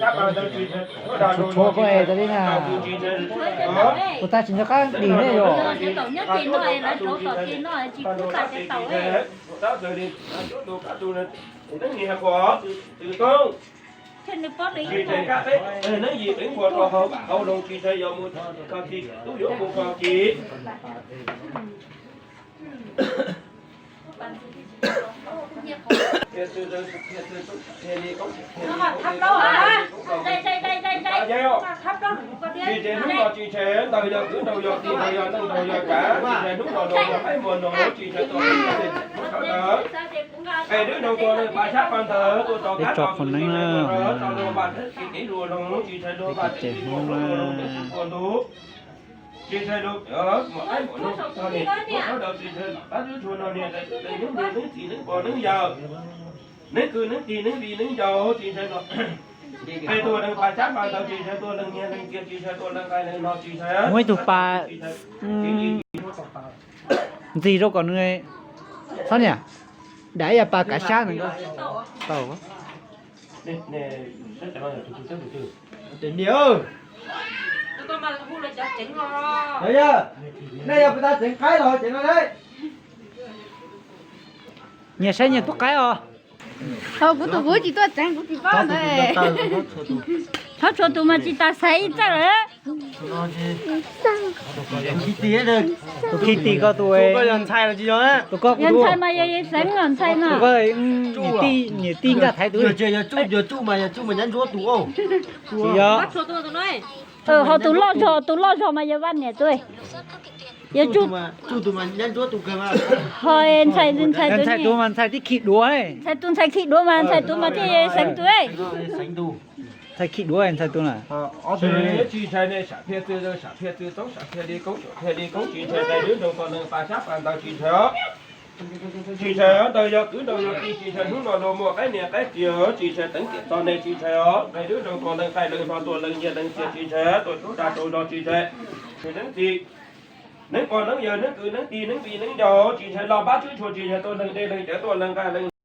Tshuav tshuav koj es tas li na. Kuv tas tsis nco qab dim ne yom. Neeb yim teev nquas rau hauv, hauv loo tsis ntshai yog mus kho kis, tub yuav mus kho kis. Tsis ntshai hnub no, tsis ntshai ntawd yog kwv nraug yog tij nraug yog neej nraug yog tsav, tsis ntshai hnub no no yog qaib muag no, tsis ntshai tuaj ntawd. Es dwb nraug tuag neeg pas sab pas ntawd tuaj tso kab tso qhov neeb na, tsis kev luag no, tsis ntshai luag vaj tsev Hmoob na. Tsis ua ntu, tsis ntshai luag muam qaib muam noog txog niam muam dawb dawb, tsis ntshai dab ntxwg tshua no niam, neeb niam neeb txiv neeb pog neeb yawg, neeb kwv neeb tij neeb viv neeb ncaus, tsis ntshai no. Qhia tuaj leej pas sab pas ntawd, tsis ntshai tuaj leej nyiag leej txiag, tsis ntshai tuaj leej nqaij leej no, tsis ntshai. Muaj ib tug pas ntxig rau kom nws, txhob niam, dam ib yam pas kav sab ntawd. Tau. Nyias saib nyias tus qaib os. Kuv tus kuv tsis tuaj tseev, kuv tsis paub ntawd. Txhob tshua tus mas tsis tas xaiv ib txawj lawm. Tus khi tis koj tus, tus koj, yog ntxhais mas yog xeev los ntxhais no. Niam tij nkaj thaiv tus, yog tsuj mas yog tsuj mas nyab ntsuab tus, tsis yog. Ho tus loj zog, tus loj zog mas yog Vaj niam tus. Yog tsuj, ho ntxhais, ntxhais tus mas ntxhais tib khi duav, ntxhais tus ntxhais khi duav mas ntxhais tus mas thiaj xeev tus. Ntxhais khi duav ntxhais tus na. Tsis ntshai ne, sam phiaj txwj, sam phiaj txwj txoob, sam phiaj li koob, sam phiaj li koob, tsis ntshai qe dub nroo ko neeg pa sab pa ntawd tsis ntshai os. Tsis ntshai os, ntawd yog kwv nrog yog tij, tsis ntshai hnub no luag muaj qaib niam qaib txiv, tsis ntshai teev tiam txog ne, tsis ntshai os, qe dub nroo ko neeg qaij leej hlo tuaj leej nyiag leej txiag, tsis ntshai tuaj rau dag rau zog, tsis ntshai neeb txiv, neeb pog neeb yawg, neeb kwv neeb tij, neeb viv neeb ncaus, tsis ntshai loj npab tswb tshua, tsis ntshai tuaj leej dej leej cawv, tuaj leej nqaij leej